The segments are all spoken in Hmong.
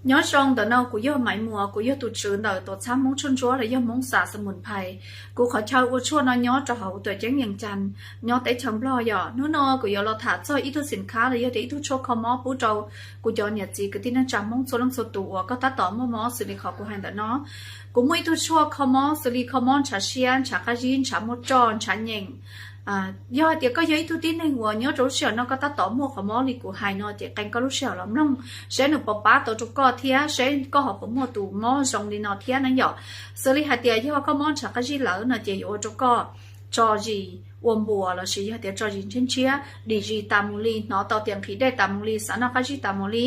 Nyob zoo, ntawm no kuv yog Maiv Muas, kuv yog tus tswv ntawm tuam txhab Hmoob tshuaj ntsuab los yog Hmoob xas xas mus phais. Kuv qhov chaw ua tshuaj no nyob rau hauv tuam ceeb Yees Cas, nyob teb chaws Nplog yom. Hnub no kuv yuav los tham txog ib tug xim khab los yog tias ib tug tshuaj kho mob pub rau kuv cov niam txiv kwv tij neej tsa Hmoob txhua leej txhua tus uas koj tab tom muaj mob xws li qhov kuv hais ntawm no. Kuv muaj ib tug tshuaj kho mob xws li kho mob ntshav siab, ntshav qab zib, ntshav muaj roj, ntshav nyeem. Yog hais tias koj yog ib tug tib neeg uas nyob rau lub sij hawm no koj tab tom muaj qhov mob li kuv hais no ces qee koj lub sij hawm los mloog saib nws puas pab tau rau koj thiab saib koj ho puas muaj tus mob zoo li no thiab na yom. Xws li hais tias yog koj mob ntshav qab zib lawm no ces yuav ua rau koj tso zis ua npuas lossis yog tias tso zis ntshiab ntshiab, dim zis tas mus li, hnov tau tias nqhis dej tas mus li, xav noj qab zib tas mus li.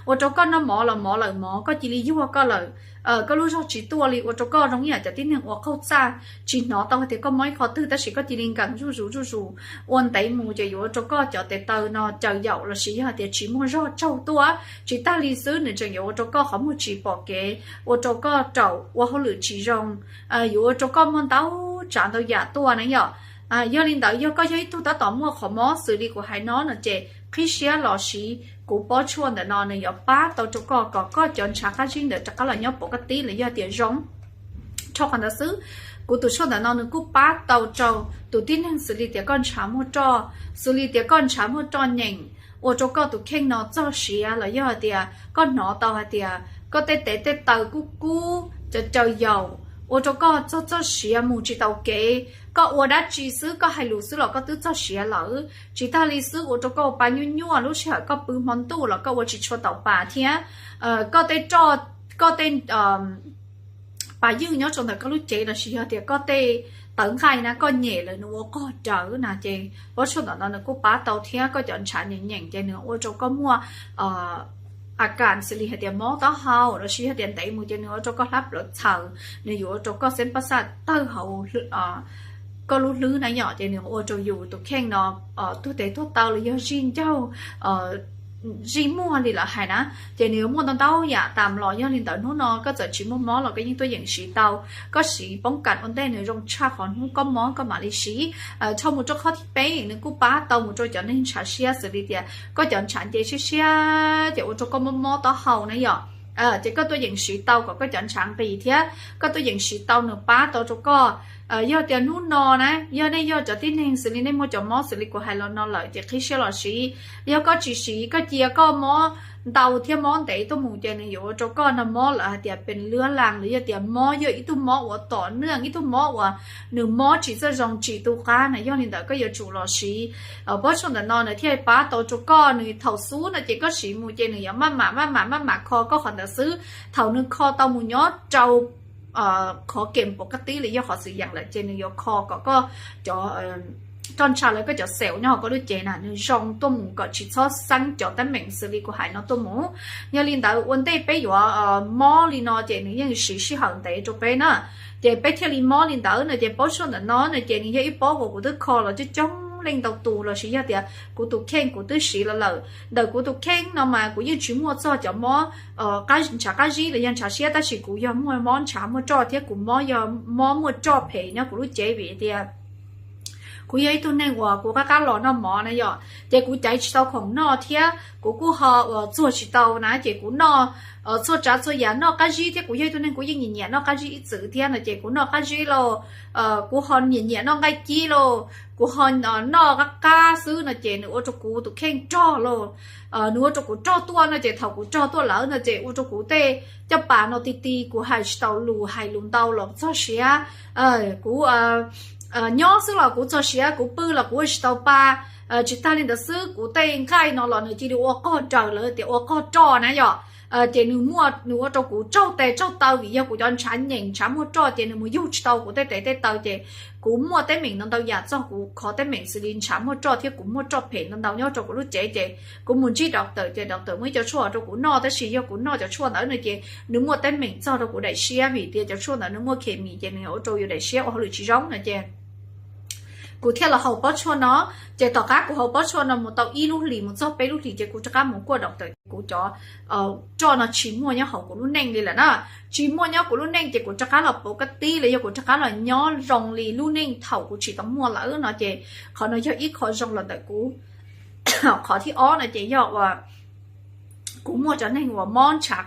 Ua rau koj noj mov los mov lawm mov koj cia li yuag koj lawm, koj lub zog tsis tuaj li, ua rau koj zoo ib yam cov tib neeg ua qaug txaj, tsis hnov tau hais tias koj mob ib qho twg tab sis koj cia li nkees zuj zus zuj zus. Ua ntev mus ces yuav ua rau koj cov tes taw no caws yaum lossis yog hais tias tsis muaj zog tsaug tuaj. Tsis tag li xwb nws tseem yuav ua rau koj qhov muag tsis pom kev, ua rau koj raum ua hauj lwm tsis zoo, yuav ua rau koj muaj ntau tsav ntau yam tuaj na yom. Yog li ntawd yog koj yog ib tug tab tom muaj qhov mob xws li kuv hais no no ces qhib siab los siv kuv pob tshuaj ntawm no, nws yuav pab tau rau koj kom koj cov ntshav qab zib ntawd rov qab los nyob pov kaj tib los yog tias zoo. Rau qhov ntawd xwb, kuv tus tshuaj ntawm no nws kuj pab tau rau tus tib neeg xws li tias koj ntshav muaj roj, xws li tias koj ntshav muaj roj nyeem, ua rau koj tus kheej no txog siav los yog hais tias koj hnov tau hais tias koj tej tes tej taw kub kub caws caws yaum, ua rau koj txog txoj siav mus tsis tau kev. Koj ua dab tsi xwb, koj hais lus xwb los koj twb txog siav lawm. Tsis tag li xwb, ua rau koj ua pa nyuaj nyuaj, lub sij hawm koj pw hmo ntuj los koj ua tsis tshua tau pa thiab. Koj tej roj, koj tej pa ywj nyob rau ntawm koj lub cev lossis yog tias koj tej tawv nqaij na koj nyem lawm nws ua qog rawv na ces pob tshuaj ntawm no nws kuj pab tau thiab. Koj cov ntshav nyeem nyeem ces nws ua rau koj muaj a kas xws li hais tias mob taub hau lossis yog tias ntev mus ces nws ua rau koj hlab plawv txhaws, nws yuav ua rau koj xeeb pab xaj tawg hauv koj lub hlwb na yom, ces nws ua rau yus tus kheej no tuag tes tuag taw los yog zij ncaug, zij muag li lawv hais na, ces nws yuav muaj ntau ntau yam tas los. Yog li ntawd hnub no koj txawm tsis muaj mob los koj yeej tuaj yeem siv tau. Koj siv poob kam ua ntej nws zoo tshaj qhov hnub koj mob koj mam li siv. Dhau mus rau qhov thib peb, nws kuj pab tau mus rau cov neeg ntshav siab xws li tias koj cov ntshav nce siab siab ces ua rau koj mob mob taub hau na yom. Ces koj tuaj yeem siv tau kom koj cov ntshav nqis thiab koj tuaj yeem siv tau nws pab tau rau koj. Yog tias hnub no na yog nej yog cov tib neeg xws li nej muaj cov mob xws li kuv hais los no lawm ces qhib siab los siv. Yog koj tsis siv, koj cia koj mob ntau thiab mob ntev tuaj mus ces nws yuav ua rau koj no mob lawv hais tias pes luab las los yog tias mob yog ib tug mob uas tom neej, ib tug mob uas nws mob tsis txawj zoo tsis tu qab na. Yog li ntawd koj yuav tsum los siv pob tshuaj ntawm no nws thiaj pab tau rau koj. Nws thaum xub no ces koj siv mus ces nws yuav maj mam maj mam maj mam kho koj qhov ntawd xwb. Thaum nws kho tau mus nyob rau qhov kem pov kaj tib li yog qhov xwm yeem lawm ces nws yuav kho kom koj cov roj ntsha lawv koj cov xeum nyob hauv koj lub cev na nws zoo tuaj mus kom tsis txhob xeeb cov teeb meem xws li kuv hais no tuaj mus. Yog li ntawd ua ntej peb yuav mob li no ces nws yeej siv sij hawm ntev rau peb na, ces peb thiaj li mob li ntawd no. Ces pob tshuaj ntawm no no ces nws yog ib pob uas kuv twb kho los coob coob leej ntau tus lossis yog tias kuv tus kheej kuv twb siv los lawm. Ntawm kuv tus kheej no mas kuv yeej tsis muaj txog cov mob ntshav qab zib los yog ntshav siab tab sis kuv yog muaj mob ntshav muaj roj thiab kuv mob yog mob muaj roj phem nyob kuv lub cev vim tias kuv yog ib tug neeg uas kuv qab qab los noj mov na yom, ces kuv caiv tsis tau khoom noj thiab kuv kuj ho uas txuag tsis tau na ces kuv noj txhua tsav txhua yam noj qab zib thiab kuv yog ib tug neeg kuv yeej nyiam nyiam noj qab zib ib txwm thiab no ces kuv noj qab zib lauj, kuv ho nyiam nyiam noj nqaij cib lauj, kuv ho noj qab qab xwb no ces nws ua rau kuv tus kheej rog lauj. Nws ua rau kuv rog tuaj no ces thaum kuv rog tuaj lawm no ces ua rau kuv tej caj pas no ti ti kuv hais tsis tau lus, hais lus ntau los txog siav. Kuv nyob xwb los kuv txog siav, kuv pw los kuv ua tsis tau pa. Tsis tag li ntawd xwb kuv tej nqaij no los nws cia li ua qog raws lawv tias ua qog roj na yom. Ces nws muaj nws ua rau kuv tsaug tes tsaug taw vim yog kuv cov ntshav nyeem ntshav muaj roj ces nws mus yug tsis tau kuv tej tes tej taw ces kuv muaj teeb meem ntau ntau yam txog kuv qhov teeb meem xws li ntshav muaj roj thiab kuv muaj roj phem ntau ntau nyob rau kuv lub cev ces kuv mus ntsib doctor ces doctor muaj ib co tshuaj rau kuv noj tab sis yog kuv noj cov tshuaj ntawd no ces nws muaj teeb meem txog rau kuv daim siab vim tias cov tshuaj ntawd nws muaj khes mis ces nws ua rau yus daim siab ua hauj lwm tsis zoo no ces kuv thiaj los haus pob tshuaj no. Ces tom qab kuv haus pob tshuaj no mus tau ib lub hlis mus txog peb lub hlis ces kuv rov qab mus kuaj doctor ces kuv cov roj no tsis muaj nyob hauv kuv lub neej li lawm na. Tsis muaj nyob kuv lub neej ces kuv rov qab los pov kaj tib los yog kuv rov qab los nyob zoo li lub neej thaum kuv tsis tau muaj lawm no ces qhov no yog ib qho zoo los ntawm kuv. Qhov thib ob no ces yog uas kuv muaj cov neeg uas mob ntshav